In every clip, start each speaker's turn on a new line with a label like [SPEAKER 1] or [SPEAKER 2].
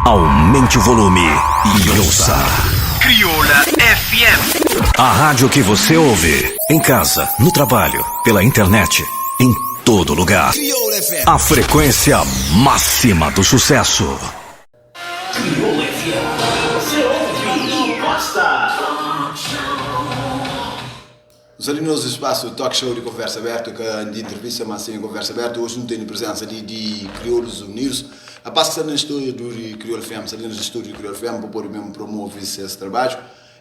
[SPEAKER 1] Aumente o volume e ouça.
[SPEAKER 2] Crioula FM.
[SPEAKER 1] A rádio que você ouve. Em casa, no trabalho, pela internet, em todo lugar.
[SPEAKER 2] Crioula FM.
[SPEAKER 1] A frequência máxima do sucesso.
[SPEAKER 2] Crioula FM. Você ouve e gosta.
[SPEAKER 3] Nos ali nos espaço talk show de conversa aberta, que de entrevista, mas sem conversa aberta, hoje não tem presença de, de Crioulos Unidos. A passa na estúdio do Crioulo FM, ali nos estúdio do Crioulo FM, para poder mesmo promover esse, esse trabalho.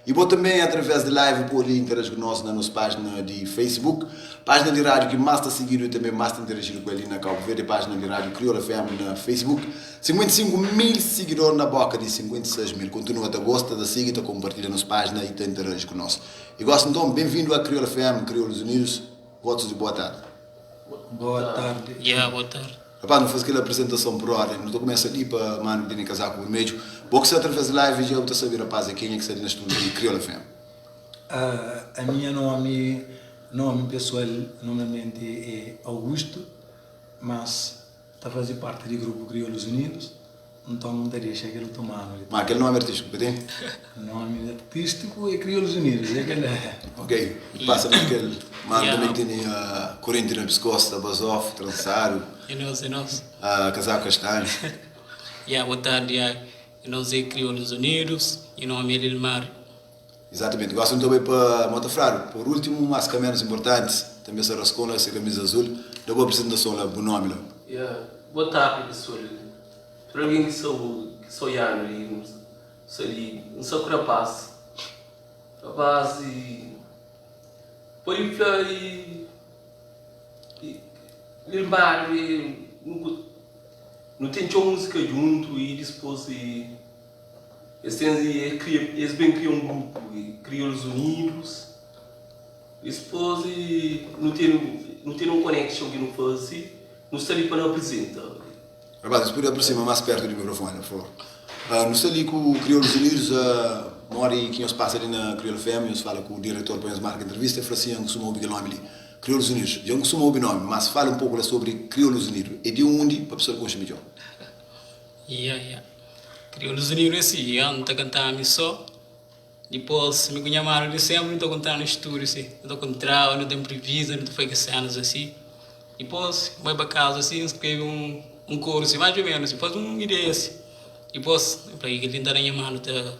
[SPEAKER 3] E vou também, através de live, poder interagir conosco na nossa página de Facebook, página de rádio que mais está seguido e também mais está interagindo com ele na Cabo Verde, página de rádio Crioulo FM na Facebook. 55 mil seguidores na boca de 56 mil. Continua a gosta, da siga, está compartilha nossa página e está interage conosco. E gosto então, bem-vindo à Crioula FM, Crioulos Unidos. Votos de boa tarde.
[SPEAKER 4] Boa tarde.
[SPEAKER 5] Yeah, boa tarde.
[SPEAKER 3] Rapaz, não faz aquela apresentação por ordem, não estou começando ali para mano de casaco vermelho. Bom que você através de live já está saber, rapaz, quem é que está ali no estúdio de Crioula FM.
[SPEAKER 4] Ah, a minha nome, nome pessoal normalmente é Augusto, mas está a fazer parte do grupo Crioulos Unidos, então não te deixa aquele tomar.
[SPEAKER 3] Mas aquele nome artístico que tem?
[SPEAKER 4] Nome artístico é Crioulos Unidos, é aquele.
[SPEAKER 3] Ok, passa naquele. Mano,
[SPEAKER 5] Yeah.
[SPEAKER 3] também tem a corrente na pescoço, da Basoff, trançário,
[SPEAKER 5] É nós, é nós.
[SPEAKER 3] a casaco castanho.
[SPEAKER 5] Yeah, boa tarde. Yeah. É nós é Crioulos Unidos. E o nome é Lilmar.
[SPEAKER 3] Exatamente, gosto também para Motofraro. Por último, mas que menos importante, também se rascou essa camisa azul. Dá boa apresentação lá, bom nome lá.
[SPEAKER 6] Yeah. Boa tarde, pessoal. Para alguém que sou que sou Yano e sou ali, não sou rapaz. Rapaz e pode falar e e lembrar e não não tem tinha música junto e depois e eles têm e cria eles bem criam um grupo e criam os unidos. Depois e não tem não tem um connection que não faz, não está ali para não apresentar.
[SPEAKER 3] Rapaz, você pode aproximar mais perto do microfone, por favor. Ah, não sei ali com o Crioulos Unidos, uh, mora e quem os passa ali na Crioulo FM, eu falo com o diretor para eles marcar entrevista, e fala assim, eu costumo ouvir o nome ali. Crioulos Unidos. Eu não costumo ouvir nome, mas fala um pouco lá sobre Crioulos Unidos. E de onde para a pessoa conhecer melhor.
[SPEAKER 5] Yeah, yeah. Crioulos Unidos é assim, yeah, não está cantando só. Depois, me chamaram de sempre, não estou contando no estúdio, assim. Não estou contando, não tem improviso, não estou fazendo cenas assim. Depois, vai para casa assim, escreve um, um coro, assim, mais ou menos, assim, faz uma ideia assim. Depois, eu falei, ele está chamando, tá,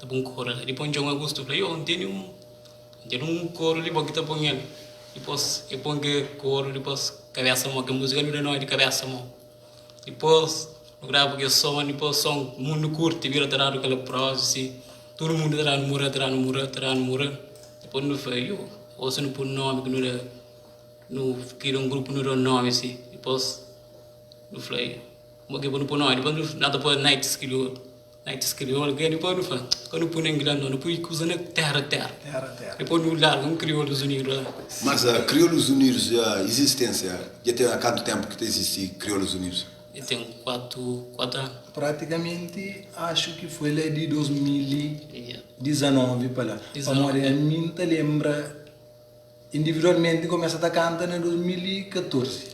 [SPEAKER 5] tá bom coro. Depois, João Augusto, falei, eu não tenho um, não tenho um coro ali, porque tá bom ele. Depois, eu ponho que coro, depois, cabeça mão, que a música não é nóis de cabeça mão. Depois, eu gravo que som, depois som, mundo curte, vira atrás daquela prosa, assim. Todo mundo atrás no muro, atrás no muro, atrás no muro. Depois não foi, eu, ou se não põe nome, que não era, não queria um grupo, não era um nome, assim. Depois, não falei, como que eu não põe nome? Depois, não, nada põe Night Crioulo, Night Crioulo, que depois não foi, quando põe em inglês, não, não põe coisa na terra, terra.
[SPEAKER 4] Terra, terra.
[SPEAKER 5] Depois não larga, um Crioulos Unidos lá.
[SPEAKER 3] Mas a Crioulos Unidos, a existência, já tem há quanto tempo que existe Crioulos Unidos?
[SPEAKER 5] Eu tenho quatro, quatro anos.
[SPEAKER 4] Praticamente acho que foi lá de 2019
[SPEAKER 5] Yeah.
[SPEAKER 4] para lá.
[SPEAKER 5] 19.
[SPEAKER 4] Amor, a mim te lembra individualmente começa a cantar em 2014.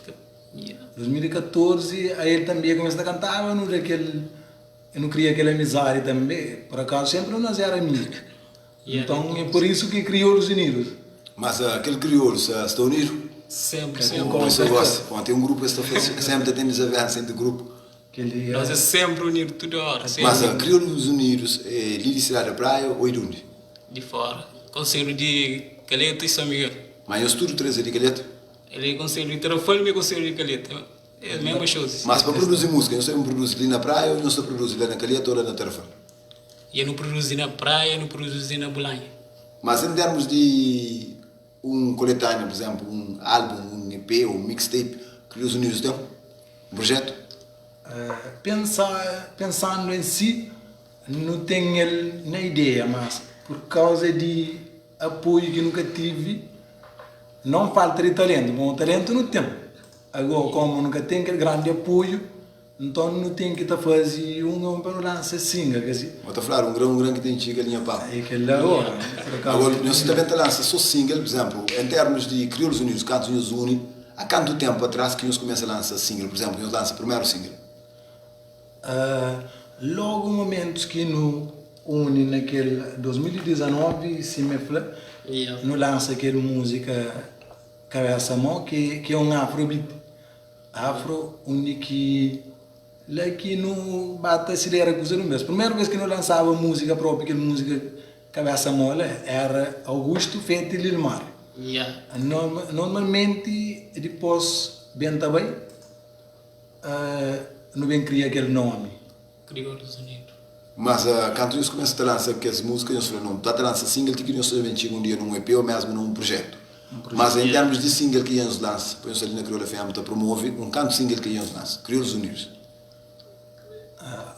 [SPEAKER 5] Yeah.
[SPEAKER 4] 2014, aí ele também começa a cantar, mas não daquele, eu não queria aquela amizade também. Por acaso sempre nós era amigos.
[SPEAKER 5] Yeah.
[SPEAKER 4] Então é por isso que criou os Unidos.
[SPEAKER 3] Mas ah, aquele Crioulos ah, está unido?
[SPEAKER 5] Sempre,
[SPEAKER 4] Que
[SPEAKER 5] sempre.
[SPEAKER 4] com
[SPEAKER 3] Isso eu
[SPEAKER 4] certeza.
[SPEAKER 3] gosto. Bom, tem um grupo que está fazendo, sempre tem desavença entre grupo.
[SPEAKER 4] Que ele,
[SPEAKER 5] Nós é sempre unidos, toda hora. Sempre.
[SPEAKER 3] Mas a Crioulos Unidos é ali de Cidade da Praia ou de onde?
[SPEAKER 5] De fora. Conselho de Calheta e São Miguel.
[SPEAKER 3] Mas eu estudo três de Calheta.
[SPEAKER 5] Ele é conselho de Tarrafal e conselho de Calheta. É a mesma coisa.
[SPEAKER 3] Mas para produzir música, eu sempre produzo ali na praia ou não se produz lá na Calheta ou lá na Tarrafal.
[SPEAKER 5] E eu não produzi na praia, não produzi na Bolanha.
[SPEAKER 3] Mas em termos de um coletâneo, por exemplo, um álbum, um EP ou um mixtape, Crioulos Unidos tem um projeto?
[SPEAKER 4] Eh, pensar, pensando em si, não tem ele na ideia, mas por causa de apoio que nunca tive, não falta de talento. Bom, talento não tem. Agora, como nunca tem aquele grande apoio, então não tem que tá fazer um para lançar single, quer dizer,
[SPEAKER 3] Vou te falar, um grão, um grão que tem chica linha pá.
[SPEAKER 4] é aquele agora. Por acaso,
[SPEAKER 3] Agora, nós também te lança só single, por exemplo, em termos de Crioulos Unidos, Cantos Unidos Uni, há quanto tempo atrás que nós começa a lançar single, por exemplo, nós lança o primeiro single?
[SPEAKER 4] Ah, Logo momentus ki nu uni na kel 2019, sima e fla, nu lansa kel múzika Kabesa Mau ki é un afrobeat. Afro undi ki la ki nu ba ta asilera kuza di un bes. Primeru bes ki nu lansaba múzika propi, kel múzika Kabesa Mau la, era Augusto Feti Lilmar. Normalmenti dipos ben ta bai. Nu ben kria kel nomi.
[SPEAKER 5] Kriolus Unidu.
[SPEAKER 3] Mas kantu nhos kumesa ta lansa kes múzika, nhos fla, Nu ta ta lansa single ti ki nhos ta ben txiga un dia nun EP ô mésmu nun prujétu. Mas en termus di single ki nhos lansa, pa nhos ali na Kriola FM ta promove un kantu single ki nhos lansa, Kriolus Unidos.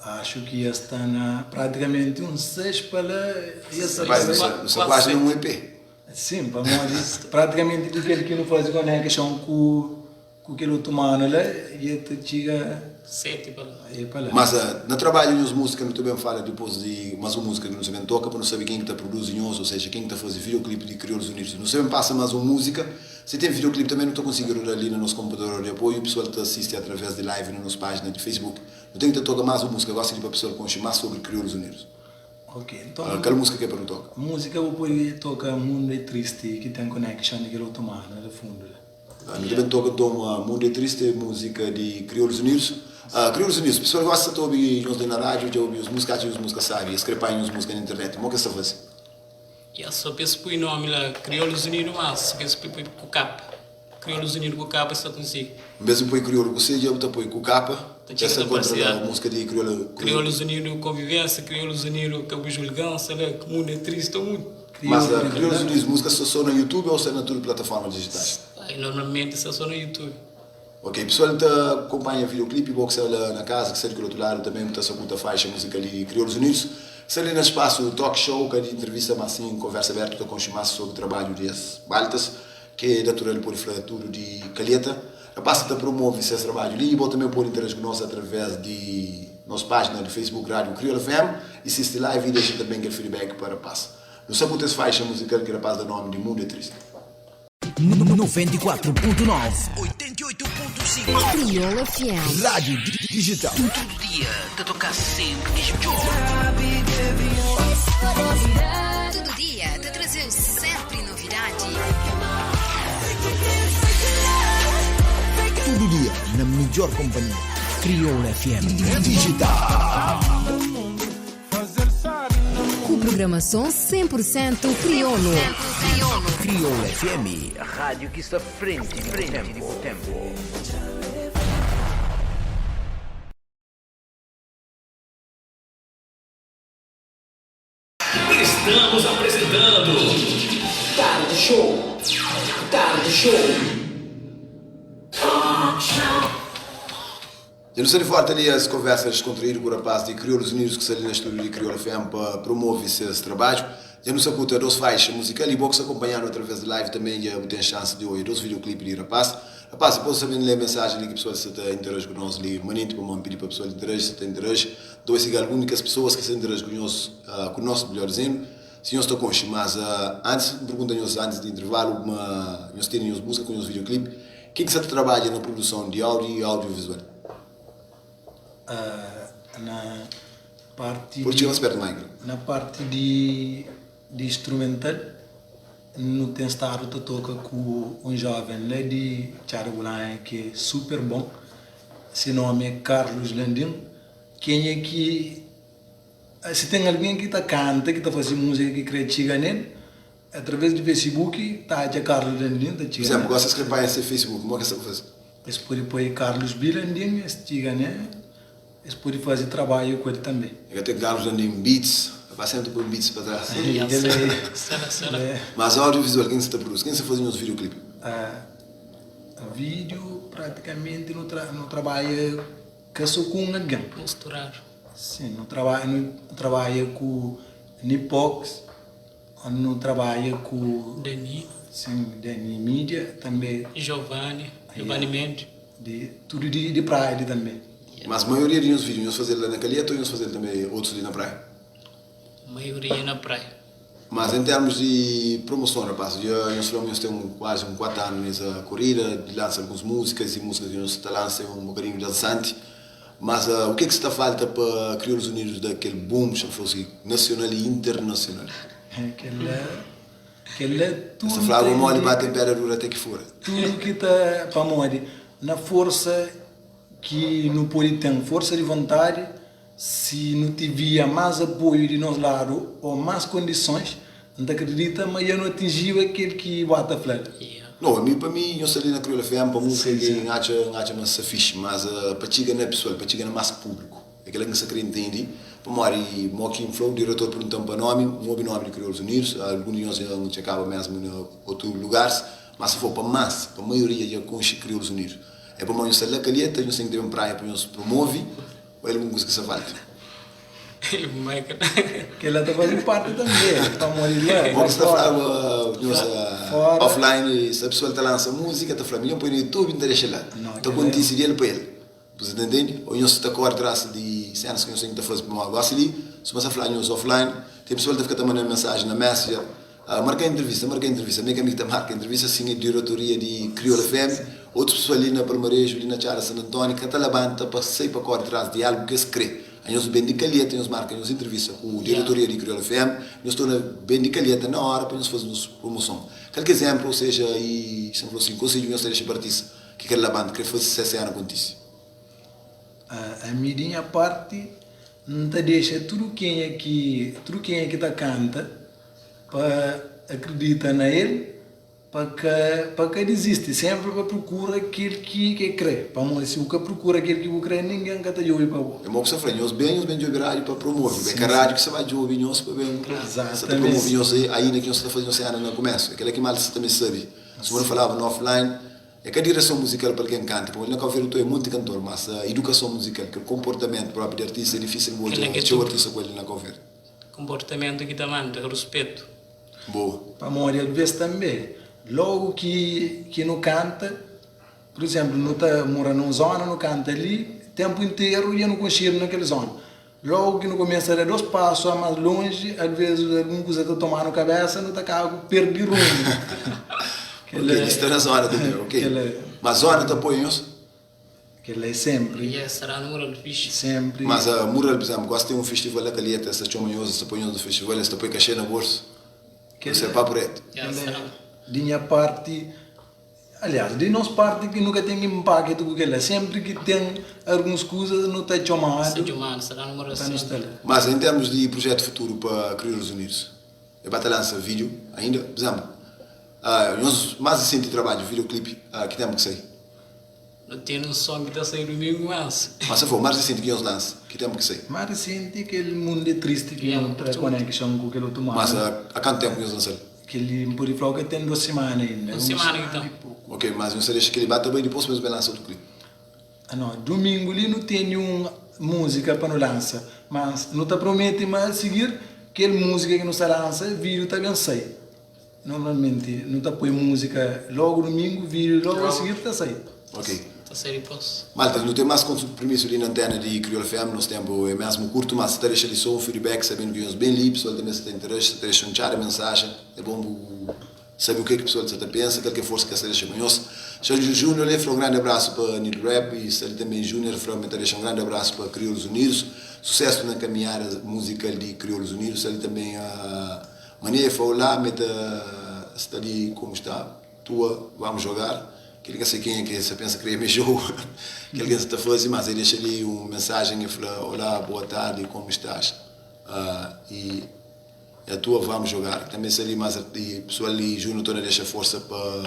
[SPEAKER 4] Axu ki es sta na pratikamenti uns 6 pa la i es sta ta
[SPEAKER 3] Rapaz, nu sta kuazi na un EP.
[SPEAKER 4] Sin, pamodi pratikamenti di kel ki nu faze konekson ku Ku kel otu manu la e ta txiga.
[SPEAKER 5] 7 pa la.
[SPEAKER 4] E pa la.
[SPEAKER 3] Mas na trabadju nhos musika nu ta ben fala dipos di mas un musika ki nu sa ben toka pa nu sabi ken ki ta produzi nhos ou seja ken ki ta fazi videoclip di Crioulos Unidos nu sa ben pasa mas un musika si ten videoclip tanbe nu ta konsigi roda li na nos computador di apoiu pessoal ta sisti atraves di live na nos pagina di Facebook nu ten ki ta toka mas un musika gosi di pa pessoal konxi mas sobri Crioulos Unidos.
[SPEAKER 4] Ok nton.
[SPEAKER 3] Kal musika ki é pa nu toka?
[SPEAKER 4] Musika bu podi toka Mundo é Triste ki ten connection di kel otu manu la fundu la.
[SPEAKER 3] Nu ta ben toka nton Mundo é Triste, múzika di Crioulos Unidos. Crioulos Unidos, pesoal gosta ta obi nhos li na rádiu, dja obi nhos múzika, atxa nhos múzika sábi, es kre panha nhos múzika na internet, mo ki es ta faze?
[SPEAKER 5] Ya, so pa es pui nomi la Crioulos Unidos mas pa es pui pui ku kapa. Crioulos Unidos ku kapa es ta konsigi.
[SPEAKER 3] En bes di pui crioulo ku C dja bu ta pui ku kapa,
[SPEAKER 5] Ta
[SPEAKER 3] es
[SPEAKER 5] txiga
[SPEAKER 3] ta
[SPEAKER 5] ta
[SPEAKER 3] nkontra
[SPEAKER 5] parse
[SPEAKER 3] la
[SPEAKER 5] ya.
[SPEAKER 3] múzika di crioulo.
[SPEAKER 5] Crioulos Unidos Convivência, Crioulos Unidos Ka bu julgan, sa la, Mundo é Triste, ta mundo.
[SPEAKER 3] Mas Crioulos Unidos múzika sta so na YouTube ou sta na tudu plataforma dijitais?
[SPEAKER 5] Ai, normalmenti sta so na YouTube.
[SPEAKER 3] Ok, pessoal ta acompanha videoclip bo ki sta la na casa, ki sta di kel otu ladu também bu ta sakuta faixa musical di Crioulos Unidos. Sta li na espaço Talk Show, ka di entrevista mas sim conversa aberto ta konxe mas sobre trabalho di es baltas, ki é natural pode fla tudo di calheta. Rapaz ta promove ses trabadju li i bo também pode interagi ku nos através di nos página di Facebook Rádio Crioula FM i sisti live i dexa também kel feedback pa rapaz. Nu sa ku es faixa musical ki rapaz da nomi di Mundo é Triste.
[SPEAKER 7] 94.9 88.5
[SPEAKER 8] Crioula FM.
[SPEAKER 7] Rádio Digital.
[SPEAKER 2] Tudu dia ta toka sempri kes midjor.
[SPEAKER 8] Tudu dia ta traze-u sempri novidadi.
[SPEAKER 7] Tudu dia na midjor companhia. Crioula FM Digital.
[SPEAKER 8] Ku programason 100% kriolu.
[SPEAKER 7] Crioula FM, rádio ki sta frenti di bu tempo.
[SPEAKER 2] Estamos apresentando Tarde Show. Tarde Show. Talk Show.
[SPEAKER 3] Dja nu sta di volta li es konversa deskontraídu ku rapaz di Crioulos Unidos ki sta li na studiu di Crioula FM pa promove ses trabadju. Dja nu sakuta dos faixa muzikal i bo ki sta konpanhanu atraves di live tanbe dja bu ten xansi di oia dos videoclip di rapaz. Rapaz, dipos ta ben lé mensajen li ki pesoal sta ta interaji ku nos li manenti pamodi N pidi pa pesoal interaji, sta ta interaji. Nton bai sigi algun di kes pesoas ki sta interaji ku nhos, ku nos, melhor dizendu, si nhos ta konxe. Mas antis, N pergunta nhos antis di intervalu ma nhos tene nhos musika ku nhos videoclip, ken ki sta ta trabadja na produson di audio i audiovisual?
[SPEAKER 4] Na parti
[SPEAKER 3] Pode txiga mas pertu, Michael.
[SPEAKER 4] Na parti di di instrumental, nu ten stadu ta toka ku un joven la di Txada Gulanha ki é super bon, se nomi é Carlos Landim. Kenha ki si ten algen ki ta kanta, ki ta faze múzika ki kre txiga nel, atraves di Facebook ta atxa Carlos Landim ta
[SPEAKER 3] Por
[SPEAKER 4] txiga
[SPEAKER 3] izénplu,
[SPEAKER 4] nel.
[SPEAKER 3] gosi es kre panha se Facebook, mo ki es ta faze?
[SPEAKER 4] Es pode poi Carlos B Landim, es txiga nel, es pode faze trabadju ku el tanbe.
[SPEAKER 3] E ka ten Carlos Landim beats, rapaz sempre poi beats pa tras.
[SPEAKER 5] Sela, sela.
[SPEAKER 3] Mas audiovisual, ken ki sa ta produzi? Ken ki sa faze nhos videoclip?
[SPEAKER 4] Vídeo pratikamenti nu tra nu trabadja ka so ku un algen.
[SPEAKER 5] Misturadu.
[SPEAKER 4] Sin, nu trabadja nu trabadja ku Nipox, nu trabadja ku
[SPEAKER 5] Dani.
[SPEAKER 4] Sin, Dani Media tanbe.
[SPEAKER 5] Giovani, Giovani Mendes.
[SPEAKER 4] Di tudu di di praia di tanbe.
[SPEAKER 3] Mas maioria di nhos vídeo nhos faze-l la na Calheta ou nhos faze-l tanbe otus li na praia?
[SPEAKER 5] Maioria na praia.
[SPEAKER 3] Mas em termos di promoson rapaz, dja nhos fla ma nhos ten kuazi un 4 anu nesa korida di lansa alguns músikas i músikas ki nhos ta lansa é un bokadinhu dansanti. Mas o ke ki sta falta pa Crioulos Unidos da kel boom, xa fosse nacional e internacional?
[SPEAKER 4] Kel-la, kel-la
[SPEAKER 3] Sta
[SPEAKER 4] tudu
[SPEAKER 3] fla
[SPEAKER 4] ta
[SPEAKER 3] água mole
[SPEAKER 4] indica.
[SPEAKER 3] bate em pedra dura até ki fura.
[SPEAKER 4] Tudu ki ta, pamodi na forsa ki nu pode ten, forsa di vontadi, si nu tivia más apoiu di nos ladu ô más kondisons, N ta kridita ma dja nu atinjiba kel ki bo ta fla.
[SPEAKER 3] No, ami pa mi nho sta li na Kriolu FM pa múzika ki N atxa N atxa ma sta fixi, mas pa txiga na pesoal, pa txiga na más públiku. É kila ki N sta kre ntende, pamodi mo ki N fla-u, diretor pergunta-m pa nomi, N obi nomi di Kriolus Unidus, algun di nhos dja N txekaba mesmu na otu lugaris, mas si for pa más, pa maioria dja konxe Kriolus Unidus. É pamodi nho sta la Kalieta, nho ten ki ta ben Praia pa nhos promove, ô é algun kuza ki sta falta?
[SPEAKER 4] Kel-la ta faze parti tanbê, pamodi la,
[SPEAKER 3] Mo
[SPEAKER 4] la
[SPEAKER 3] ki sta
[SPEAKER 4] fora,
[SPEAKER 3] flaba nhos
[SPEAKER 4] fora,
[SPEAKER 3] offline, se pesoal ta lansa múzika, ta fla mi, nho poi na YouTube, N ta dexa la.
[SPEAKER 4] Não,
[SPEAKER 3] Ta
[SPEAKER 4] kel-la é.
[SPEAKER 3] kontise di el pa el. Bu sa ta ntende? Ô nhos ta kóre tras di sénas ki nhos ten ki ta faze pamodi gósi li, suma sa fla nhos offline, ten pesoal ta fika ta manda mensajen na Messenger, Ah, marka entrevista, marka entrevista. Mi é ka mi ki ta marka entrevista, sin é diretoria di Kriol FM. Otus pesoal li na Palmareju, li na Txada Santu Antóni, ka ta labanta pa sai pa kóre tras di algu ki es krê. Anhos ben di Kalheta, nhos marka nhos entrevista ku diretoria di Kriol FM, nhos torna ben di Kalheta na óra pa nhos faze nhos promoson. Kalker izénplu, ou seja, i sa fla sin, konsedju nhos ta dexa pa artista ki ka labanta, krê faze se séna kontise.
[SPEAKER 4] Ami di nha parti, N ta dexa tudu kenha ki tudu kenha ki ta kanta pa akridita na el, pa ka pa ka dizisti, senpri pa prokura kel ki ke kre, pamodi si bu ka prokura kel ki bu kre, ningen ka ta djobe pa bo.
[SPEAKER 3] É mo ku sta fla, nhos ben, nhos ben djobe rádiu pa promove, ben ka rádiu ki sta ba djobe nhos pa ben sta ta promove nhos ainda ki nhos sta ta faze nhos séna na kumesu. É kela ki mal sta ta meste sabe. Suma nu falaba no offline, é ka direson muzikal pa algen kanta, pamodi na Kau Verdi tu é monti kantor, mas idukason muzikal, kel konportamentu propi di artista é difisil bu odja txeu artista ku el na Kau Verdi.
[SPEAKER 5] Konportamentu ki ta manda ruspetu.
[SPEAKER 3] Boa.
[SPEAKER 4] Pamodi alvês tanbê, lógu ki ki nu kanta, pur izénplu, nu ta mora na un zóna, nu kanta li ténpu interu dja nu konxedu na kel zóna. Lógu ki nu kumesa da dôs pasu a más lonji, alvês algun kuza ta toma-nu kabésa, nu ta kaba ku perde rumu.
[SPEAKER 3] Ok, li sta na zóna tanbê, ok. Má zóna ta apoia nhos?
[SPEAKER 4] Kel-la é sénpri.
[SPEAKER 5] Yes, ta da-nu mural fixi.
[SPEAKER 4] Sénpri.
[SPEAKER 3] Mas mural, pur izénplu, gosi ten un festival la Calheta, es ta txoma nhos, es ta poi nhos na festival, es ta poi kaxê na bolsu. Kel-la é papu retu.
[SPEAKER 4] Kel-la di nha parti, aliás, di nos parti ki nu ka ten inpákitu ku kel-la. Sénpri ki ten alguns kuzas nu ta txomadu pa nu sta la.
[SPEAKER 3] Mas en termus di prujétu futuru pa Crioulos Unidos, e ba ta lansa vídiu ainda? Pur izénplu, nhos más risenti trabadju, videoclip, ki ténpu ki sai?
[SPEAKER 5] Nu ten un son ki ta sai dumingu mas.
[SPEAKER 3] Mas se for mas risenti ki nhos lansa, ki tempu ki sai?
[SPEAKER 4] Mas risenti kel mundu é tristi ki nu tra konekson ku kel otu manu.
[SPEAKER 3] Mas a kantu tempu nhos lansa-l?
[SPEAKER 4] Kel li N pode fla-u ka ten 2 simana inda.
[SPEAKER 5] Un simana ki ten.
[SPEAKER 3] Ok, mas nhos ta dexa kel li ba ta bai dipos pa nhos ben lansa otu klip?
[SPEAKER 4] No, dumingu li nu tene un múzika pa nu lansa, mas nu ta promete ma a sigir kel múzika ki nu sta lansa vídiu ta ben sai. Normalmenti nu ta poi múzika logu dumingu, vídiu logu a sigir ta sai.
[SPEAKER 3] Ok.
[SPEAKER 5] Ta sai dipôs.
[SPEAKER 3] Malta, nu ten más konprimisu li na antena di Kriol FM, nos tenpu é mesmu kurtu, mas ta dexa li so un feedback sabendu ki nhos ben li, pesoal tanbe sa ta interesa, sa ta dexa un txada mensajen, é bon bu sabe u ke ki pesoal sa ta pensa, kal ki é forsa ki es ta dexa pa nhos. Sergio Junior li fla un grandi abrasu pa Nil Rap y sta li tanbe Junior fla ma ta dexa un grandi abrasu pa Kriolus Unidos, susesu na kaminhada muzikal di Kriolus Unidos, sta li tanbe Mané fla olá me ta sta li como está tua vamos jogar kel ka se kenha ke sa pensa kre me jogo kel ke sa ta faze mas e dexa li um mensagem e fla olá boa tarde como estás e a tua vamos jogar também sta li mas e pessoal li Júnior torna dexa força pa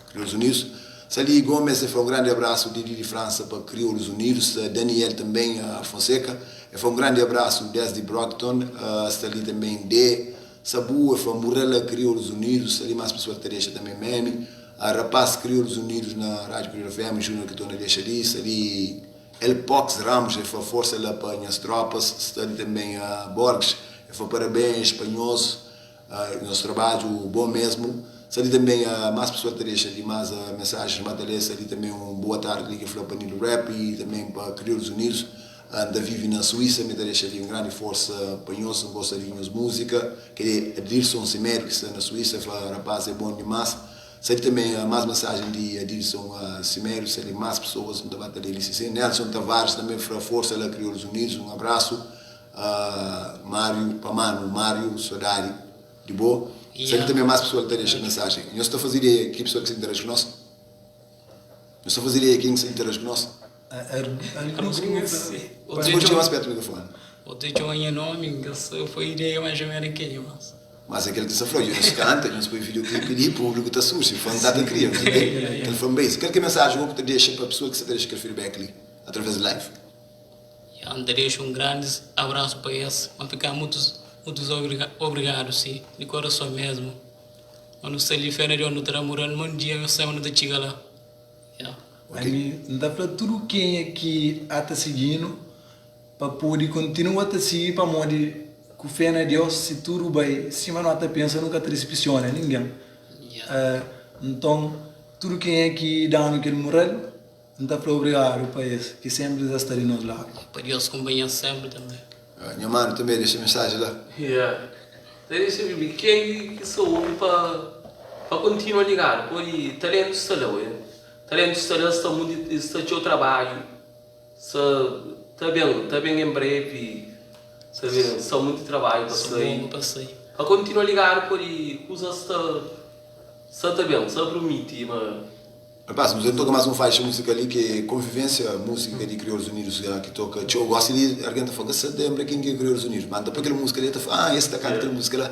[SPEAKER 3] Crioulos Unidos sta li Gomes e fla um grande abraço Didi di França pa Crioulos Unidos sta Daniel também Fonseca E fla un grandi abrasu desdi Brockton, sta li tanben D. Sabu, e fla Murela Crioulos Unidos, sta li mas pesoal ta dexa tanben meme, Rapaz Crioulos Unidos na Rádio Crioulo FM, Junior ki torna dexa li, sta li El Pox Ramos, e fla forsa la pa nhas tropas, sta li tanben Borges, e fla parabens pa nhos, Nhos trabadju bom mesmo. Sta li também mas pessoal ta dexa li mas mensagens ma ta lê sta li também um boa tarde li ki fla pa Nilo Rap e também pa Crioulos Unidos N ta vive na Suíça mi ta dexa li um grande força pa nhos N gosta di nhos música kel é Adilson Semedo ki sta na Suíça fla rapaz é bom dimas. Sai também mais mensagem de Adilson Simério, sai de mais pessoas, não tá dele sim. Nelson Tavares também fra força lá Crioulos Unidos, um abraço. Mário Pamano, Mário Sodari, de boa. Yeah. Sai também mais pessoas que deixam mensagem. Nós está fazendo ideia que pessoa que se interessa conosco. Nós está fazendo ideia quem se interessa conosco.
[SPEAKER 4] Alguns
[SPEAKER 3] Mas pode chamar mais perto do microfone.
[SPEAKER 5] O te tinha nome, que foi ideia mais ou menos que mas.
[SPEAKER 3] Mas aquele que se falou, eu não se canta, eu não se põe videoclipe ali, público está sujo, fã está a cria, aquele fanbase. Aquele que mensagem que te deixa para a pessoa que se deixa aquele feedback ali, através de live.
[SPEAKER 5] Eu te deixo um grande abraço para esse, vão ficar muitos, muitos obrigado, sim, de coração mesmo. Eu não sei de fé de onde estou morando, um dia eu sei onde chega lá. Yeah.
[SPEAKER 4] Okay. Não para tudo quem é que está seguindo, para poder continuar a seguir, para poder com fé na Deus, se tudo bem, se não está pensa, nunca te decepciona ninguém. Yeah. Então, tudo quem é que dá aquele moral, não está para obrigado para esse, que sempre está de nosso lado.
[SPEAKER 5] Para Deus acompanhar sempre também.
[SPEAKER 3] Minha mano também deixa mensagem lá.
[SPEAKER 6] Yeah. Deixa eu quem que sou para continuar ligado, porque talento está lá, talento está lá, está muito, está o trabalho, está bem, em breve, sabe, está muito trabalho para sair. Para continuar ligado, porque coisas está bem, está promete, mas
[SPEAKER 3] Rapaz, mas eu toco mais uma faixa música ali que é Convivência, música de Crioulos Unidos que toca. Eu gosto de alguém tá falando, você lembra quem que é Crioulos Unidos? Manda para aquela música ali, tá falando, ah, esse tá canta aquela música lá.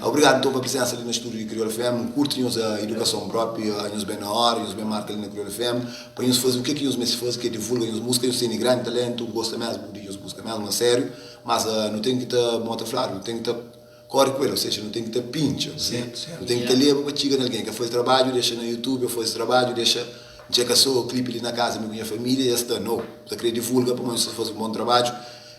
[SPEAKER 3] Obrigado então pela presença ali no estúdio de Crioula FM. Curte a educação própria, nos bem na hora, nos bem marca ali na Crioula FM. Para nos fazer o que que os meses fazem, que é divulga as músicas, eu tenho grande talento, gosta mesmo de música mesmo, a sério, mas não tem que estar tá flávio, não tem que estar tá corre com ele, ou seja, não tem que ter pincha, não tem que ter leva para chegar alguém que faz trabalho, deixa no YouTube, eu faz trabalho, deixa checa só o clipe ali na casa com minha família e está não, você querer divulga para você fazer um bom trabalho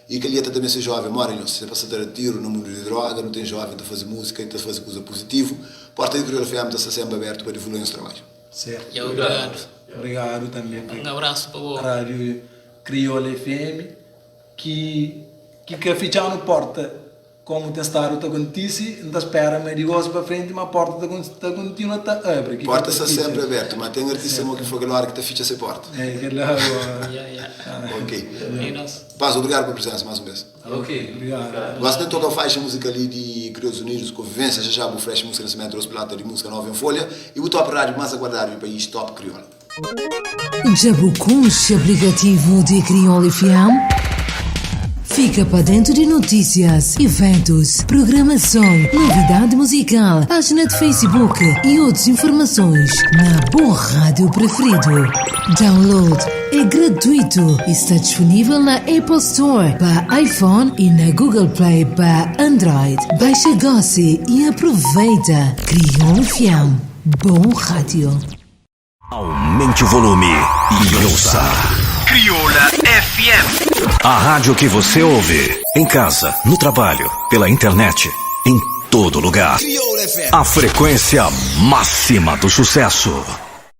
[SPEAKER 3] e que ali até também ser jovem, mora você passa a ter tiro no mundo de droga, não tem jovem para fazer música, então fazer coisa positiva, porta de Crioula FM está sempre aberto para divulgar esse trabalho.
[SPEAKER 4] Certo.
[SPEAKER 5] E obrigado.
[SPEAKER 4] Obrigado também.
[SPEAKER 5] Um abraço para o
[SPEAKER 4] Rádio Crioula FM que que ficha no porta como tem estado tá acontece, não espera, mas de gosto para frente, mas a porta tá continua tá abre.
[SPEAKER 3] Porta está sempre aberta, mas tem artista que foi aquela hora que tá ficha sem porta.
[SPEAKER 4] É, aquela hora.
[SPEAKER 3] Ok. Paz, obrigado pela presença mais uma vez.
[SPEAKER 6] Ok.
[SPEAKER 4] Obrigado.
[SPEAKER 3] Gosto de tocar a faixa música ali de Crioulos Unidos, Convivência, já já o Fresh Música Nascimento trouxe plata de música nova em folha e o Top Rádio mais aguardado do país, Top Crioula.
[SPEAKER 8] Jabucunche aplicativo de Crioula FM. Fica para dentro de notícias, eventos, programação, novidade musical, página de Facebook e outras informações na boa rádio preferido. Download é gratuito e está disponível na Apple Store para iPhone e na Google Play para Android. Baixa Gossi e aproveita. Crioula FM, bom rádio.
[SPEAKER 1] Aumente o volume e ouça.
[SPEAKER 7] Crioula FM.
[SPEAKER 1] A rádio que você ouve. Em casa, no trabalho, pela internet, em todo lugar.
[SPEAKER 3] Crioula FM.
[SPEAKER 1] A frequência máxima do sucesso.